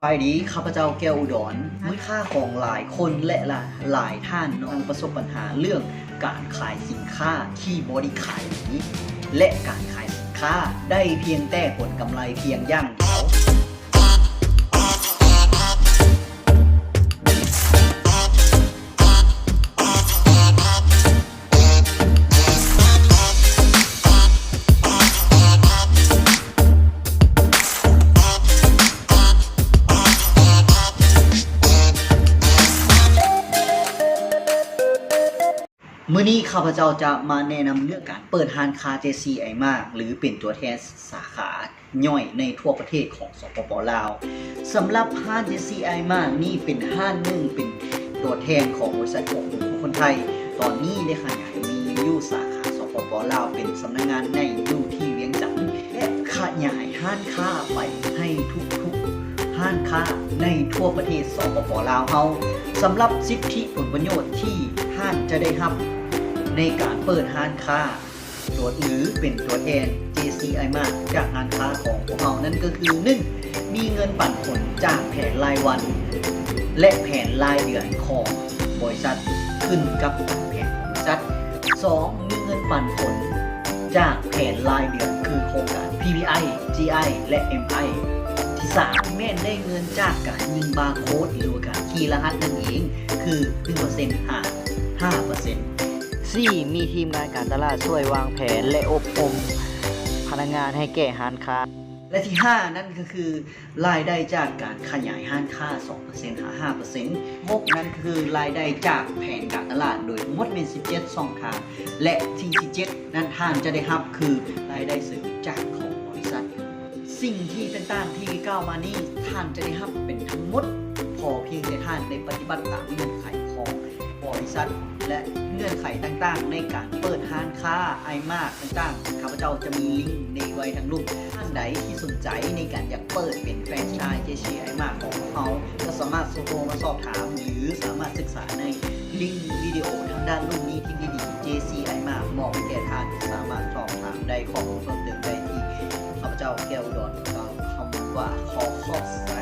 ສະບາຍດີ ຂ້າພະເຈົ້າແກ້ວອຸດອນ. ມີລູກຄ້າຂອງຫຼາຍຄົນ ແລະ ຫຼາຍທ່ານເນາະ ປະສົບບັນຫາເລື່ອງການຂາຍສິນຄ້າທີ່ບໍ່ໄດ້ຂາຍດີ ແລະ ການຂາຍສິນຄ້າໄດ້ພຽງແຕ່ຜົນກຳໄລພຽງຢ່າງດຽວ. ມື້ນີ້ຂ້າພະເຈົ້າຈະມາແນະນຳເລື່ອງການເປີດຮ້ານຄ້າ ເຈ ຊີ ໄອ ມາກ ຫຼື ເປັນຕົວແທນສາຂາ ຍ່ອຍໃນທົ່ວປະເທດຂອງ ສປປ ລາວ. ສຳລັບຮ້ານ ເຈ ຊີ ໄອ ມາກ ນີ້ເປັນຮ້ານໜຶ່ງ ເປັນຕົວແທນຂອງບໍລິສັດກອງທຶນຂອງຄົນໄທ. ຕອນນີ້ໄດ້ຂະຫຍາຍມີຢູ່ສາຂາ ສປປ ລາວ ເປັນສຳນັກງານໃຫຍ່ຢູ່ທີ່ວຽງຈັນ ແລະ ຂະຫຍາຍຮ້ານຄ້າໄປໃຫ້ທຸກໆຮ້ານຄ້າໃນທົ່ວປະເທດ ສປປ ລາວ ເຮົາ. ສຳລັບສິດທິຜົນປະໂຫຍດທີ່ທ່ານຈະໄດ້ຮັບໃນການເປີດຮ້ານຄ້າ ຕົວ ຫຼື ເປັນຕົວແທນ ເຈ ຊີ ໄອ ມາກ ຈາກຮ້ານຄ້າຂອງພວກເຮົານັ້ນກໍຄື ໜຶ່ງ ມີເງິນປັນຜົນຈາກແຜນລາຍວັນ ແລະ ແຜນລາຍເດືອນຂອງບໍລິສັດ ຂຶ້ນກັບຕາມແຜນຂອງບໍລິສັດ. ສອງ ມີເງິນປັນຜົນຈາກແຜນລາຍເດືອນ ຄືໂຄງການ ພີ ພີ ໄອ ຈີ ໄອ ແລະ ເອັມ ໄອ. ທີສາມ ແມ່ນໄດ້ເງິນຈາກການຍິງບາໂຄດ ຫຼືວ່າການຄີລະຫັດນັ້ນເອງ ຄື ໜຶ່ງເປີເຊັນ ຫາ ຫ້າເປີເຊັນ. ສີ່ ມີທີມງານການຕະຫຼາດຊ່ວຍວາງແຜນ ແລະ ອົບຮົມພະນັກງານໃຫ້ແກ່ຮ້ານຄ້າ. ແລະ ທີຫ້ານັ້ນກໍຄື ລາຍໄດ້ຈາກການຂະຫຍາຍຮ້ານຄ້າ ສອງເປີເຊັນ ຫາ ຫ້າເປີເຊັນ. ຫົກນັ້ນກໍຄື ລາຍໄດ້ຈາກແຜນການຕະຫຼາດ ໂດຍທັງໝົດແມ່ນ ສິບເຈັດ ຊ່ອງທາງ. ແລະ ສິ່ງທີເຈັດນັ້ນ ທ່ານຈະໄດ້ຮັບຄື ລາຍໄດ້ເສີມຈາກຂອງບໍລິສັດ. ສິ່ງທີ່ຕ່າງໆທີ່ກ່າວມານີ້ ທ່ານຈະໄດ້ຮັບເປັນທັງໝົດ ພໍພຽງແຕ່ທ່ານໄດ້ປະຕິບັດຕາມເງື່ອນໄຂຂອງ ບໍລິສັດ ແລະ ເງື່ອນໄຂຕ່າງໆໃນການເປີດຮ້ານຄ້າ ໄອ ມາກ ຕ່າງໆ. ຂ້າພະເຈົ້າຈະມີລິ້ງໃນໄວ້ທາງລຸ່ມ. ທ່ານໃດທີ່ສົນໃຈໃນການຢາກເປີດເປັນແຟຣນໄຊ ເຈ ຊີ ໄອ ມາກ ຂອງພວກເຮົາ ກໍສາມາດໂທມາສອບຖາມ ຫຼື ສາມາດສຶກສາໃນລິ້ງວິດີໂອທາງດ້ານລຸ່ມນີ້ທີ່ມີ ເຈ ຊີ ໄອ ມາກ ມອບໃຫ້ແກ່ທ່ານ. ສາມາດສອບຖາມໄດ້ ຂໍ້ມູນເພີ່ມເຕີມໄດ້ທີ່ ຂ້າພະເຈົ້າ ແກ້ວອຸດອນ ກ່າວຄຳວ່າ ຂໍຂອບໃຈ.